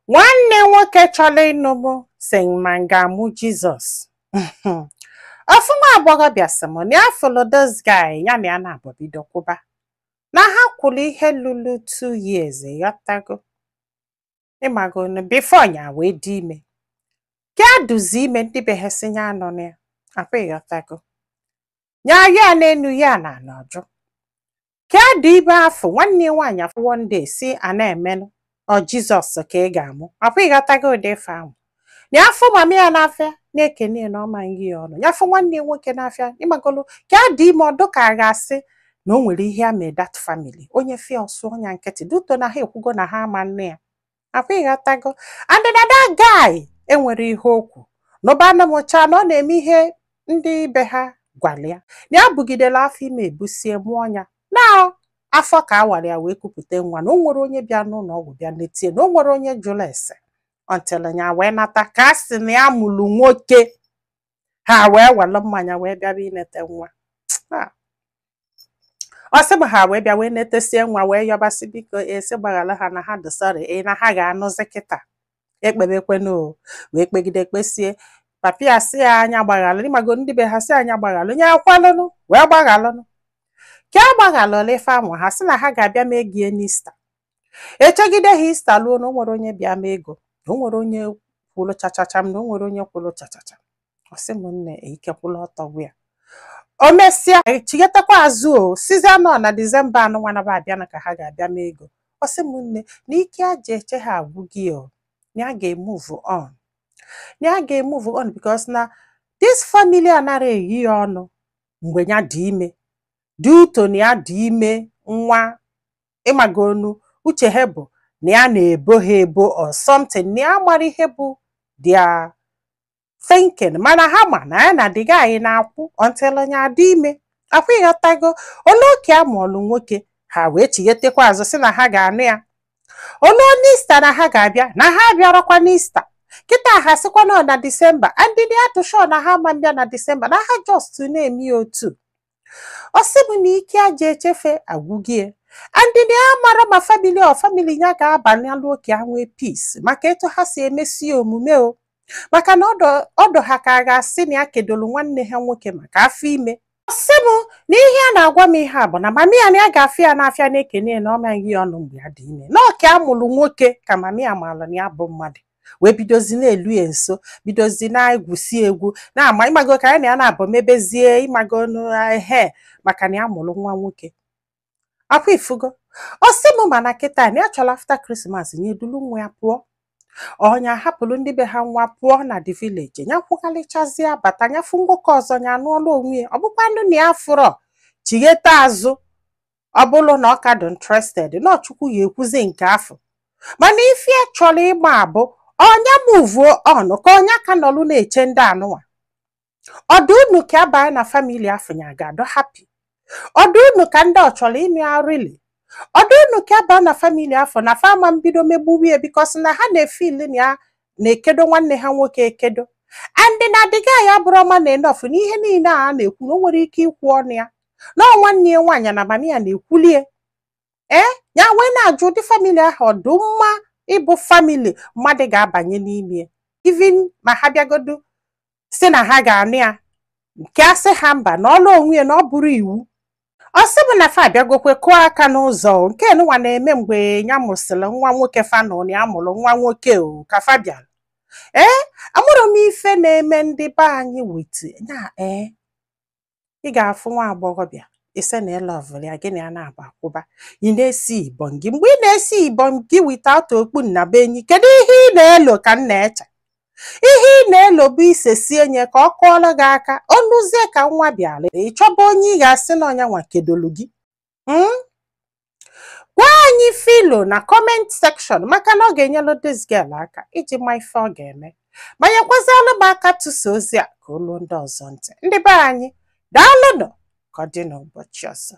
Nwanne nwoke chọrọ ịnụ mụ sị ma m ga-amụ Jizọs. Ofu nwa agbọghọbịa sị m na ya fụlụ this guy, ya na ya na-abụ bido kwụba, na ha kwụrụ ihe lulu 2 years, ịghọtago? Ịmagonu before ya wee dị ime, ka a duzi ime, ndị be ha sị ya anọ na ya akwa, ịghọtago? Nya ya n'enu ya na anọjụ ka a dị ime afọ. Nwanne ya nwaanyị afọ one day si a na-emenụ ọ Jizọs ka ị ga-amụ akwa, ịghọtago? Ụdị ife ahụ na afọ mama ya n'afịa na-ekene ya na ọma nri ya ọnụ ya, afọ nwanne ya nwoke n'afịa. Ịmagolu ka a dị ime, ọdụ ka a ga-asị na o nwere ihe a mee that family, onye fia ọsụ ọnya nkịtị duto na ha ekwugo na ha ama nne ya akwa, ịghọtago? And na that guy enwere ihe okwu n'ụbanụmụcha na ọ na-eme ihe ndị be ha gwara ya, na ya bugidere afọ ime ebusie mụọ ya na afọ ka a wara ya wee kupụta nwa, na o nwere onye bịa n'ụlọ ọgwụ bịa netie, na o nwere onye jụrụ ese until ya wee nata ka a sị na ya mụrụ nwoke. Ha wee welụ mmanya wee bịaba inete nwa. Ah. Ọ sị m ha wee bịa wee netesie nwa, wee yọbasị biko esi gbaghara ha, na ha dị sorry, ee, na ha ga-anụzi kịta ekpebekwenụ o wee kpegide kpesie. Papi ya sị ya anya gbaghalụ, ịmago ndị be ha sị anya gbaghalụ, nye akwalụnụ wee gbaghalụnụ ka a gbaghalụla ife ahụ. Ha sị na ha ga-abịa mee gie n'Easter. Echegide ha Easter luo, na o nwere onye bịa mee ego, na o nwere onye kwụlụ chachacham, na o nwere onye kwụlụ chachacham. Ọ sị m nne, ike kwụlụ ọtọ gwu ya. O mesịa chigetakwa azụ, o sizie nọ na Disemba anụ nwa naba abịa na ka ha ga-abịa mee ego. Ọ sị m nne, na ike aja eche ha agwụghị o, na ya ga-emove on, na ya ga-emove on because na this family anara eyi ya ọnụ mgbe ya dị ime, dị uto na ya dị ime nwa. Ịmagonu uche ha bụ na ya na-ebo ha ebo or something, na ya mara ihe bụ their thinking, mana ha ma na ya na the guy na-akwụ until ya dị ime akwa, ịghọtago? Olu oke a mụọlụ nwoke, ha wee chighetekwa azụ sị na ha ga-anụ ya. Olu n'Easter na ha ga-abịa, na ha abịarọkwa n'Easter. Kịta ha sịkwa nọ na Disemba, and ndị atụ sure na ha ama mbịa na Disemba, na ha just na-eme ya otu. Ọ sị m na ike aja echefe agwụgie, and na ya mara ma family ọ family ya ga-abanyalụ oke ha nwee peace maka etu ha si emesi ya omume o, maka na ọdụ ha ka a ga-asị na ya kedolu nwanne ha nwoke maka afọ ime. Ọ sị m na ihe a na-agwa m ihe a bụ na mami ya na ya ga-afịa ya n'afịa na-ekene ya na ọ maghị ọnụ mgbe ya dị ime, na ọka a mụrụ nwoke ka mami ya maara na ya bụ mmadụ, wee bidozi na-elu ya nso, bidozi na-egwusi egwu na-ama, ịmago, ka ya na ya na-abụ mebezie, ịmago ehe, maka na ya mụrụ nwa nwoke akwa ifugo. Ọ sị m mana kịta na ya chọrọ after Christmas nye edulu nwa ya pụọ, ọnya hapụrụ ndị be ha nwa pụọ na the village, ya kwụghalịchazie bata, ya fụ nwoke ọzọ, ya anụọla onwe ya. Ọ bụkwa ndụ na ya fụrọ chighete azụ, ọ bụrụ na ọ ka dị interested na Chukwu ya ekwuzi nke afọ. Mana ife ya chọrọ ịgba abụ ọnya move on ka ọnya ka nọlụ na-eche ndị anụnwa ọdụ unu ka abanye na family afọ ya ga-adọ happy, ọdụ unu ka ndị ọ chọrọ ịnụ ya rili, ọdụ unu ka abaa na family afọ na fama mbido megbuwie, because na ha na-efeel na ya na-ekedo nwanne ha nwoke ekedo, and na the guy ya bụrụ ọma na enough na ihe niile a na-ekwu na o nwere ike ikwu ọnụ ya na ọ nwanne ya nwaanyị na mami ya na-ekwulie. Ee, ya wee na-ajụ ụdị family ahụ ọdụ mma ịbụ family mmadụ ga-abanye n'ime, even ma ha bịagodo si na ha ga-anụ ya, nke a sị ha mba, na ọlụ onwe ya na ọ bụrụ iwu. Ọ sị m na fa abịagokwe kụọ aka n'ụzọ nke nwa na-eme mgbe ya mụsịrị nwa nwoke, fa nọ na ya mụrụ nwa nwoke o ka fa bịara. Ee, amụrụ m ife na-eme ndị be anyị with ya. Ee, ị ga-afụ nwa agbọghọbịa ise na ịloveụrụ ya, gị na ya na-agba akwụba, ị na-esi ibọn gị. Mgbe ị na-esi ibọn gị without okpu nna be enyi, kedu ihe ị na-elo? Ka m na-eche ihe ị na-elo bụ isesie nye ka ọ kụọrọ gị aka oluzie ka nwa bịara. Ị chọba onye ị ga-asị na ọnya nwa kedolu gị. Gwa anyị filo na comment section, maka na ọ ga-enyelu this girl aka iji ma ife ọ ga-eme. Ma nyekwazialụ m aka tụsa ozi a ka olu ndị ọzọ ntị. Ndị be anyị, daalụnụ. Ka ọ dị n'ụbọchị ọzọ.